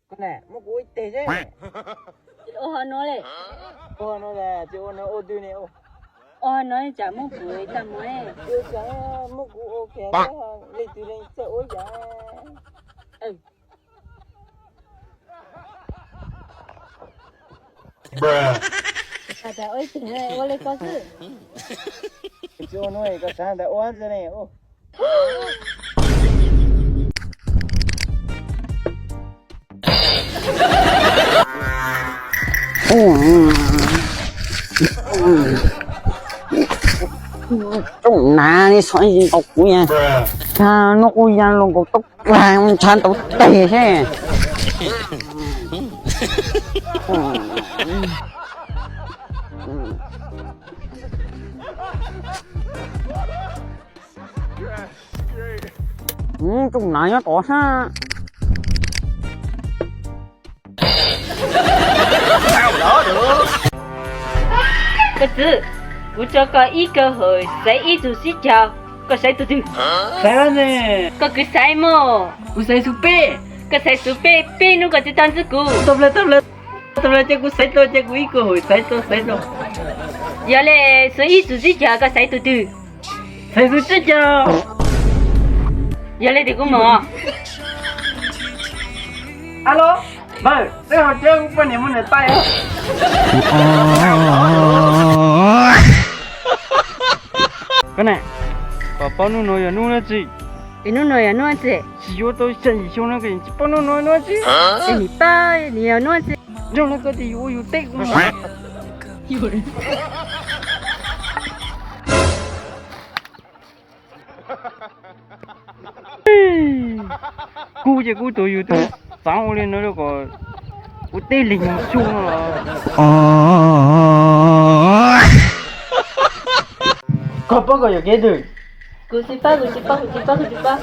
Koj na, muab kuv ua ib teg seb. Ua ho no le. Ua no, ua no ua twg ne? Ua ho no tsam muab kuv tag mus. Ua cas muab kuv ua kiag, leej twg leej txawj ua yam. Ua li ko xwb. Tsis ua no koj xav ntawd ua xwb ne. Tsoom nav ne, txhob ntsia kuv na. Cas no kuv ya los nkaus tau, ntshav ntau teg seb. Tsoom nav nyob tod sab. Koj txwv, kuv tso koj ib kawg hawm xaiv ib tug sib caug, koj xaiv tus twg? Xaiv ne. Koj kwv xaiv mog. Kuv xaiv xu peb. Koj xaiv xu peb, peb hnub koj tsis tau ntxub kuv. Tau plaws, tau plaws, tau plaws, ces kuv xaiv tau, ces kuv ib kawg hawm xaiv tau, xaiv tau. Yog li xu ib tug sib caug koj xaiv tus twg? Xaiv xu tsib caug. Yog li tias kuv mus. Alo, npawg, twb ho teb kuv poj niam mus niam tais. Koj na, koj paub hnub no yog hnub dab tsi? Es hnub no yog hnub dab tsi? Tsis yuav tau xya yim xyoo no koj tsis paub hnub no hnub dab tsi? Es nim pab nim yog hnub dab tsi? Zoo li koj tias yus ua yus teb kuv. Kuv ces kuv tus yus twb xav ua li no rau kom ua teb li xyoo no los. Koj paub koj yuav kev twg? Kuv tsis paub, kuv tsis paub, kuv tsis paub, kuv tsis paub.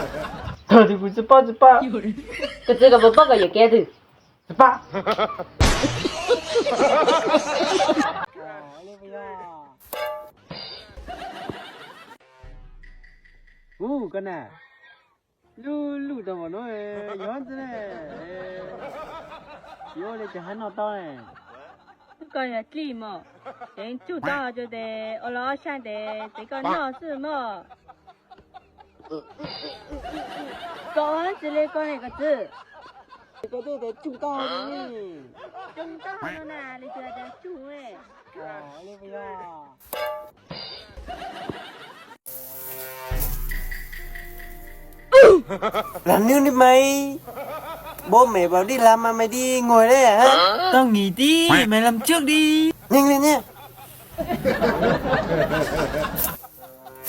Thaum twg kuv tsis paub, tsis paub. Koj txiv, koj puas paub koj yuav kev twg? Tsis paub. Ub, koj na, lub lub tau npaum no, yog ntxwg ne, yuav ua li cas hab noj tau ne? Koj yog dlij mog, ceev tsug tau ces ua los ob sab tes ces koj noj xwb mog. Koj ua tsis li koj ne koj txiv. Koj twb tias tsug tau li. Tsug tau no na, li tias tsug ne. Làm nước đi mày. Bố mẹ bảo đi làm mà mày đi ngồi đây hả? Tao nghỉ tí, mày làm trước đi. Nhanh lên nhé.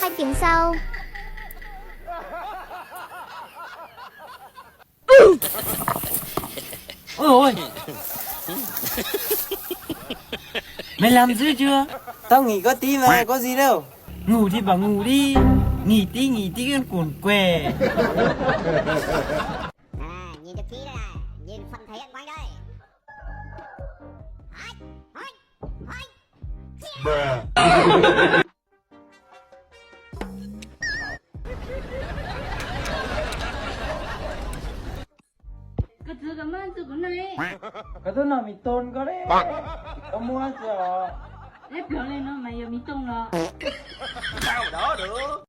Hai tiếng sau. Ôi ôi. Mày làm dữ chưa? Tao nghỉ có tí mà, có gì đâu. Ngủ thì bảo ngủ đi. Nghỉ tí, nghỉ tí, con cuồn què. À, nhìn cho kỹ đây này, nhìn phần thể hiện của anh đây. Hait, hait, hait. Koj txiv, koj muab ntxuag kuv noj. Koj twb noj mis toog koj li. Koj muab ntxuag os. Neb plaws li no mas yog mis toog los.